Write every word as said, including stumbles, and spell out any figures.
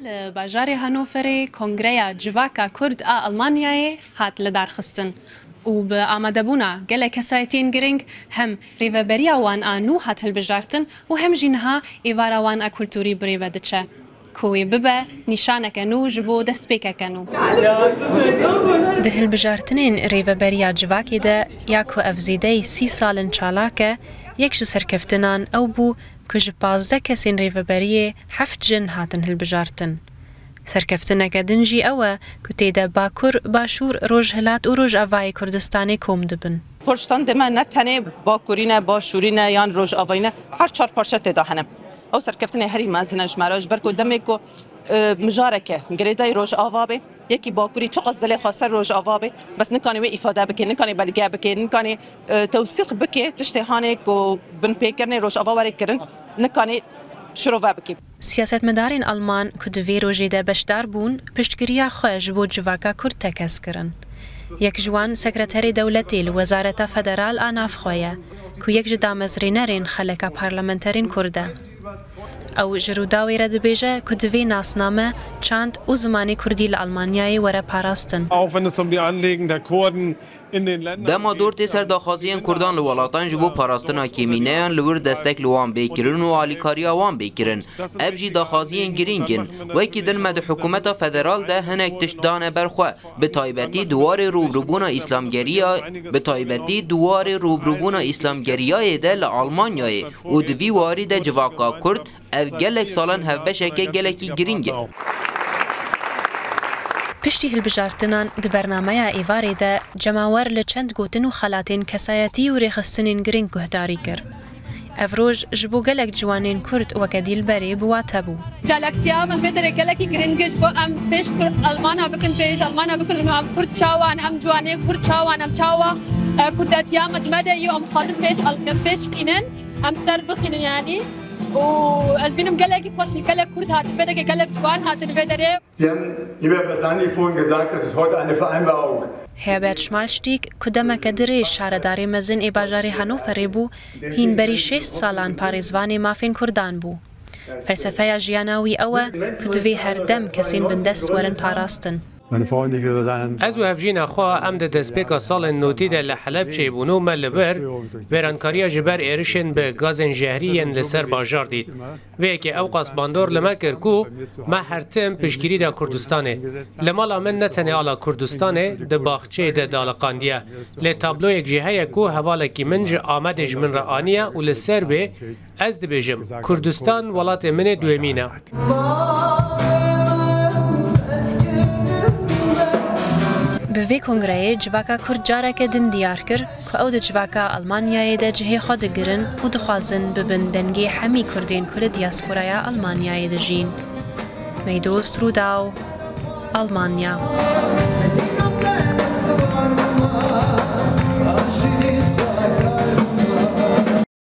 Li bajarê Hannoverê Kongreya Civaka Kurd a Almanyayê hat lidarxistin û bi amadebûna gelek kesayetiyên girîng hem rêveberiya wan a nû hat hilbijartin û hem jî niha êvara wan a kulturî bi rê ve diçe, ku wê bibe nîşaneke nû ji bo destpêkeke nû. Di hilbijartinên rêveberiya civakê de ya ku ev zêdeyî sî sal in çalak e, yek ji serkeftinan ew bû ku ji pazdeh kesên rêveberiyê heft jin hatin hilbijartin. Serkeftineke din jî ew e ku tê de Bakur, Başûr, Rojhilat û Rojavayê Kurdistanê kom dibin. Vorstandê me ne tenê Bakurî ne, Başûrî ne yan Rojavayî ne, her çar parçe tê de hene. Ew serkeftinê herî mezin e ji me re, ji ber ku demê ku, e, mijareke girêdayî Rojava bê, yekî Bakurî çiqas dilê xwe ser Rojava bê, bes nikanê wê îfade bike, nikanê belge bike, nikanê, e, tewsîq bike, tiştê hanê ku binpêkirinê Rojava were kirin, nikanê şirove bike. Siyasetmedarên Alman ku di vê rojê de beşdar bûn, piştgiriya xwe ji bo civaka Kurd tekez kirin. Yek ji wan sekreterê dewletê li Wezareta Federal a Navxwe ye, ku yek ji damezrênerên xeleka parlamenterên Kurd e. Ew ji Rûdawê re dibêje ku divê nasname, çand û zimanê Kurdî li Almanyayê were parastin. Auch wenn es um die Anliegen der Kurden in den Ländern Dema dor tê ser daxwaziyên Kurdan li welatan ji bo parastina kêmîneyan li wir destek li wan bê kirin û alîkariya wan bê kirin. Ev jî daxwaziyên girîng in. Wekî din me di hikûmeta federal de hinek tişt dane ber xwe. Bi taybetî di warê rûbirûbûna îslamgeriya, bi taybetî di warê rûbirûbûna îslamgeriyayê de li Almanyayê û di vî warî de civaka Kurd, ev gelek salan hevbeşeke gelekî girîng e. Piştî hilbijartinan di bernameya êvarê de cemawer li çend gotin û xelatên kesayetî û rêxistinên girîng guhdarî kir. Ev roj ji bo gelek ciwanên Kurd weke Dîlberê bi wate bû. Çalaktiya min vê derê gelekî giring e ji bo em pêş Kurd Almana bikin, pêş Almana bikin û em Kurd çawa ne, em ciwanê Kurd çawa ne, em çawa, e, Kurdetiya me di me de ye, em dixwazin pêş al-, pêş bînin, em ser bixînin yanî. Û ez bînim gelekî xweş, gelek Kurd hatin vê derê, gelek ciwan hatin vê derê. Sie haben, lieber Herr Sani, vorhin gesagt, es ist heute eine Vereinbarung. Herbert Schmalstieg, ku demeke dirêj şaredarê mezin ê bajarê Hannoverê bû, hîn berî şêst salan parêzvanê mafên Kurdan bû. Felsefeya jiyana wî ew e ku divê her dem kesên bindest werin parastin. Meine Frau und ich, wir sagen, Ez û hevjîna xwe, em di destpêka salên notî de li Helebçeyê bûn û me li vir wêrankariya ji ber êrişên bi gazên jehrî yên li ser bajar dît. Vê yekê ewqas bandor li me kir ku me her tim piştgirî da Kurdistanê. Li mala min ne tenê ala Kurdistanê, di baxçeyê de daliqandiye. Lê tabloyek jî heye ku hevalekî min ji Amedê ji min re aniye û li ser wê ez dibêjim, Kurdistan welatê min ê duyemîn e. Bi vê kongreyê civaka Kurd careke din diyar kir ku ew di civaka Almanyayê de cihê xwe digirin û dixwazin bibin dengê hemî Kurdên ku li diyasporaya Almanyayê dijîn. Meydost Rûdaw, Almanya.